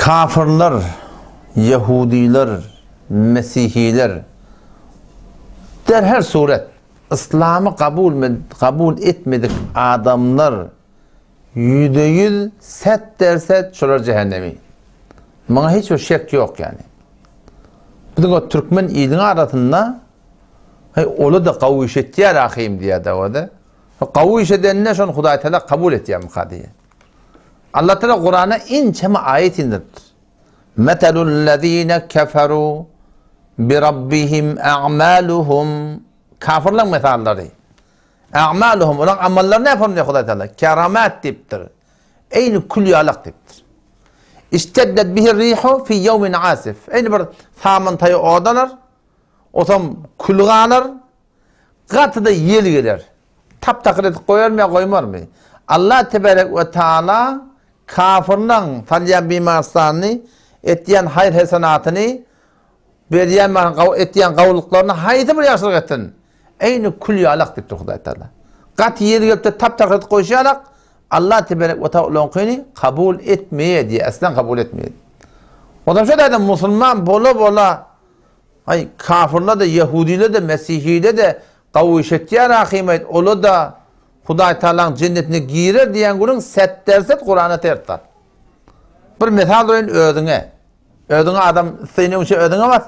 Kafyrlar, ýehudylar, mesihiler der her suret yslamy kabul kabul etmedik adamlar 100% set derset şolar cehennemi. Muňa hiç bir şek ýok ýani. Biziň o türkmen iliň arasynda Heý, ola-da gawy iş etýär ahym diýýär-de o-da. Gawy iş edende şony Hudaý Teala kabul etýärmika diýýär. Allah Teala Kurana inçeme aýat indiripdir. Metelul-lezine keferu bi rabbihim a'maluhum kafirleň mesallary. A'maluhum olaň amallary näme diýip Hudaý Teala? Keramat diýipdir. Eýni kül ýalak diýipdir. Işteddet bihi rihu fi ýewmin asif. Eýni bir saman taýy odalar. Osam kül galar, gaty-da ýel geler. Tap-takyr edip goýarmy ýa goýmarmy? Allah tebarek we taala kafyrlaň salýan bimarystanyny, etýän haýyr-hesenatyny, berýän etýän gawulyklaryny haýsy bir ýagşylyk etsin, eýni kül ýalak diýipdir Hudaý Taala. Gaty ýel gelip-de tap-takyr edip goýşy ýalak, Allah tebarek we taala olaňkyny kabul etmeýär diýýär, aslan kabul etmeýär. Onsoň şo taýda musulman bola-bola Aý, kafyrlar-da, ýehudiler-de, mesihiler-de gawy iş etýär ahymaýt, olar-da Hudaý Tagalaň jennetine girer diýen günüň setderset Kurana ters zat. Bir mysal goýun özüňe. Özüňe adam isleýin öňçe özüňe bas.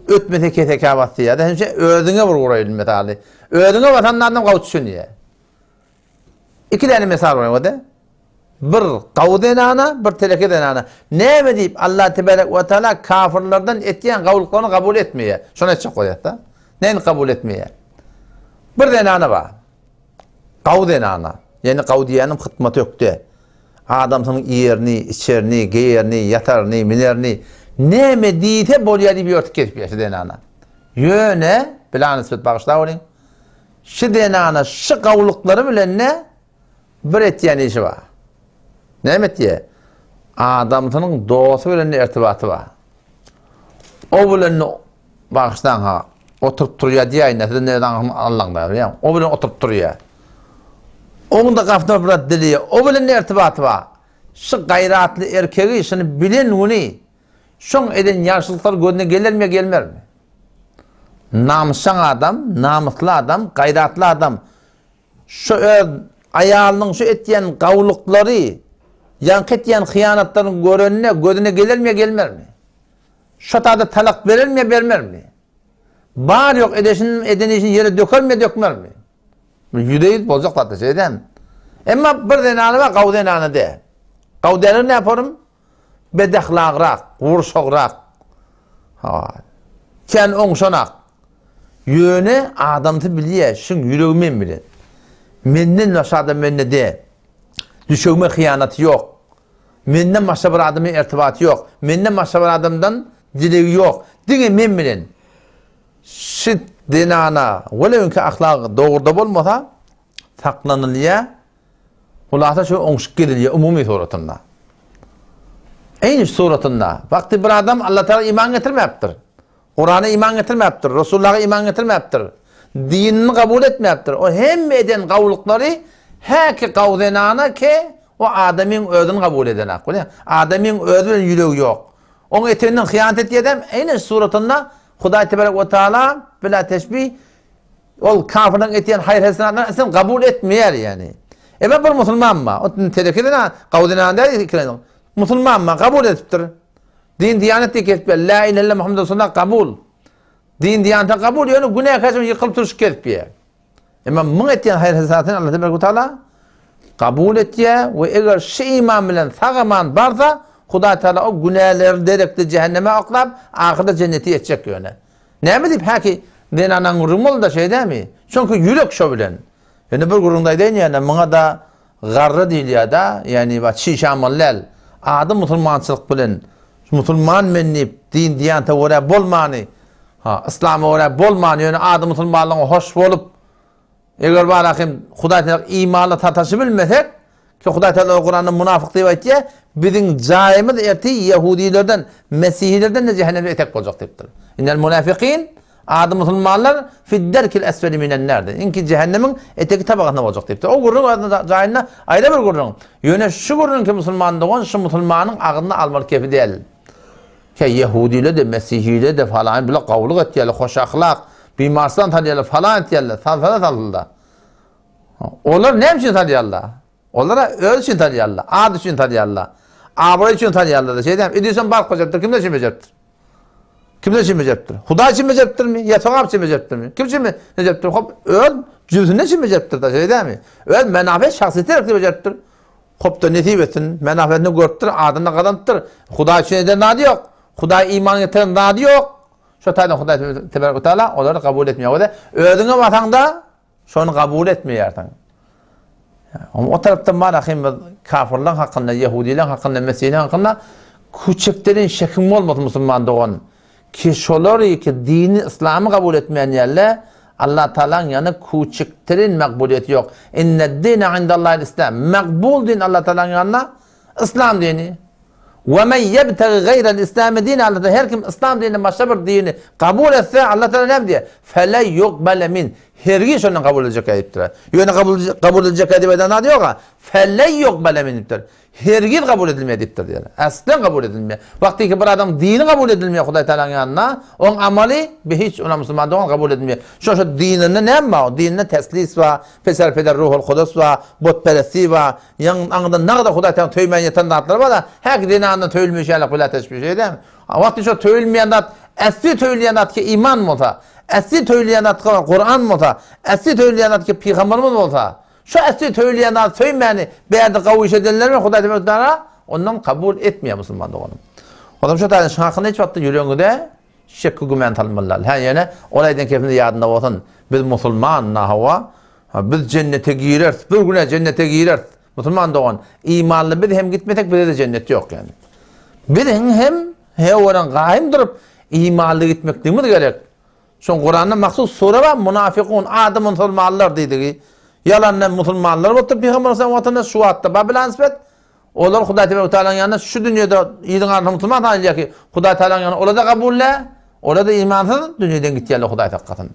Ötmese kesekä bas diýýär. Hemişe özüňe bir guraýyn mysaly. Özüňe basan adam gawy düşünýär. Iki däne mysal goýuň ode. Bir gawy zenana, bir teleke zenana. Näme diýip Allah tebarek we taala kafirlerden etýän gawulyklaryny kabul etmeýär. Şony aýtjak bolýar-da. Näme kabul etmeýär? Bir zenana bar. Gawy zenana. Ýani gawy diýýänim hytmat ökde. Adamsynyň iýerini, içerini, geýerini, ýataryny, minerini näme diýse bolýar diýip ýörtüp gezip ýör şu zenana. Ýöne, bila nisbet bagyşlap olyň. Şu zenana şu gawulyklary bilen-de bir etýän işi bar. Näme etýär? Adamsynyň dosty bilen-de ertibaty bar. O bilen-de bagyşlaň ha, oturyp turýar diýäýin-de, siz indi öz aňyňyzy aldyň-da, bilýäňmi? O bilen oturyp turýar. Oň-da gapysyna biraz dili, o bilen-de ertibaty bar. Şu gaýratly erkegi şuny bilen güni Şoň eden ýagşylyklary gözüne gelermi ýa gelmermi? Namysjaň adam, namysly adam, gaýratly adam şu öz aýalynyň şu etýän gawulyklary, ýaňky etýän hyýanatlaryny görende gözüne gelermi ýa gelmermi? Şo tada talak berermi ýa bermermi? Bar ýok edeşin, eden işini ýere dökermi ýa dökmermi? Ýüze ýüz boljak zatlar şeýdämi? Emma bir zenany bar, gawy zenany däl. Gawy däl näme Bedehlagrak, gurşagrak. Ha. Kän oňşanak. Ýöne adamsy bilýär, şuň ýüregi men bilen. Menden başga adam mende däl. Düşegime hyýanaty ýok. Menden başga bir adama ertibaty ýok. Menden başga bir adamdan dilegi ýok. Diňe men bilen. Şu zenana welewinki ahlagy dogruda bolmasa, saklanylýar. Hulasa şu oňşuk gezilýär umumy suratynda. Eýni suratynda. Wagty bir adam Allah Taala iman getirmäpdir. Kurana iman getirmäpdir, Resulullaha iman getirmäpdir. Dinini kabul etmäpdir. O hemme eden gawulyklary häki gawzenana ke o adamyň özüni kabul edenak. Bilýän? Adamyň özi bilen ýüregi ýok. Oň eteginden hyýanat etýär eýni suratynda Hudaý tebarek we taala bila teşbih Ol kafirleriň etýän haýyr-hesenatlaryny islam kabul etmeýär ýani. Emma bir musulman bar. O teleke zenan, gawy zenan däl ikilenip. Musulman bar, kabul edipdir. Din diýanet diýip gezip ýör. La ilahe illallah Muhammed Resulullah kabul. Din diýanete kabul, ýöne günäkär ýykylyp turşup gezip ýör. Emma muň etýän haýyr-hesenatyny Allah tebarek we taala kabul etýär we eger şu iman bilen sag-aman barsa, Hudaý taala o günäleri derekli jähenneme oklap, ahyrda jennete ýetjek ýöne. Näme diýip häki zenanaň gürrüň boldy-da şeýdämi? Çünki ýürek şo bilen. Indi bir gürrüňde aýdaýyn ýöne muňa-da garry diýilýär-de, ýagny ba çiş amaly däl. Ady musulmançylyk bilen musulman men diýip din diýanta görä bolmany, ha, yslama görä bolmany, ýöne ady musulmanlygyň hoş bolup Eger bar hem Hudaý Teala imanly sataşy bilmesek, ki Hudaý Teala Kuranda munafyk diýip aýtýar, biziň jaýymyz ertir ýehudilerden, mesihilerden de cehennemde etek boljak diýipdir. Innel munafikin. Ady musulmanlar fidderkil esfeli minen-nar diýdi. Iňki jähennemiň eteki tabakasynda boljak diýipdir. O gürrüň özüne jaýynda aýra bir gürrüň. Ýöne şu gürrüň ki musulman dogan şu musulmanyň agzyna almaly kefi däl. Ke ýehudile-de, mesihile-de falan bular gowulyk etýärler, hoş ahlak, bimarslan salýarlar, falan etýärler, salsana salsynda. Olar näme üçin salýarlar? Olar-a özi üçin salýarlar, ady üçin salýarlar, abraý üçin salýarlar-da, şeýdämi? Edilsem baryp bejeripdir, kimler üçin bejeripdir? Kimler üçin bejeripdir? Hudaý üçin bejeripdirmi ýa sogap üçin bejeripdirmi? Kim üçin bejeripdir? Hop, öz jübsünden üçin bejeripdir-de, şeýdämi? Öz menafet şahsyýeti gerekli bejeripdir. Hop-da nesip etsin, menafetini görüpdir, adyny gazanypdyr. Hudaý üçin eden zady ýok. Hudaý iman getiren zady ýok. Şo taýdan Hudaý tebaraka taala olary kabul etmeýär. Özi özüňe basaňda Şony kabul etmeýärsiň. O tarapdan bar ahym biz kafirleň hakynda, ýehudileň hakynda, mesihleň hakynda küçükdelen şekiň bolmasyn musulman dogan. Ki şolar ki dini yslamy kabul etmeýän ýerle Allah Taalaň ýany küçükdelen makbuliýeti ýok. Inne dine indallahil islam. Makbul din Allah Taalaň ýanynda Yslam dini. We men ýebtegi gaýral islami dine Allah Taala her kim yslam dininden başga bir dini kabul etse Allah Taala näme diýýär? Fele yukbale min. Hergiz şondan kabul ediljek diýipdir. Ýöne kabul kabul ediljek diýip aýdan zady ýok-a. Fele yukbale min diýipdir. Hergiz kabul edilmeýär diýipdir diýýär. Aslen kabul edilmeýär. Wagty ki bir adam dini kabul edilmeýär Hudaý Taalanyň ýanynda, oň amaly bi hiç ona musulman dogan kabul edilmeýär. Şo şo dininde näme bar? Dininde teslis bar, peser peder ruhul kudus bar, butperestlik bar, Ýaňy aňyňda nagda Hudaý taňa söýmän ýatan zatlar bar-da, häki zenandan söýülmeýşi ýaly bila teşbih şeýdämi? A wagty şo söýülmeýän zat, äsli söýülýän zat ki iman bolsa, äsli söýülýän zat ki Kuran bolsa, äsli söýülýän zat ki pygamberimiz bolsa, şo äsli söýülýän zady söýmäni bärde gawy iş edenler bilen Hudaý tebarek taala ondan kabul etmeýär musulman doganym. Onam şo taýdan şuň hakynda hiç wagtda ýüregiňize şekki gümän salmaly däl. Hä ýöne ol aýdan kepimiz ýadynda bolsun. Biz musulman nahawa Ha, biz jennete gireris, bir güne jennete gireris. Musulman dogan, imanly biz hem gitmesek bize-de jennet ýok ýani. Biziň hem hewadan gaýym durup imanly gitmekligimiz gerek. Şoň Kuranda mahsus sure bar, munafykun, ady musulmanlar diýdigi. Ýalandan musulmanlar bolupdyr Pygamber sallallahu wagtynda şu wagtda bar bilen nisbet. Olar Hudaý tebarek Tealanyň ýanynda şu dünýede iliň arasynda musulman sanalýar ki, Hudaý Tealanyň ýanynda olar-da kabul däl, olar-da imansyz dünýeden gitýärler Hudaý saklasyn.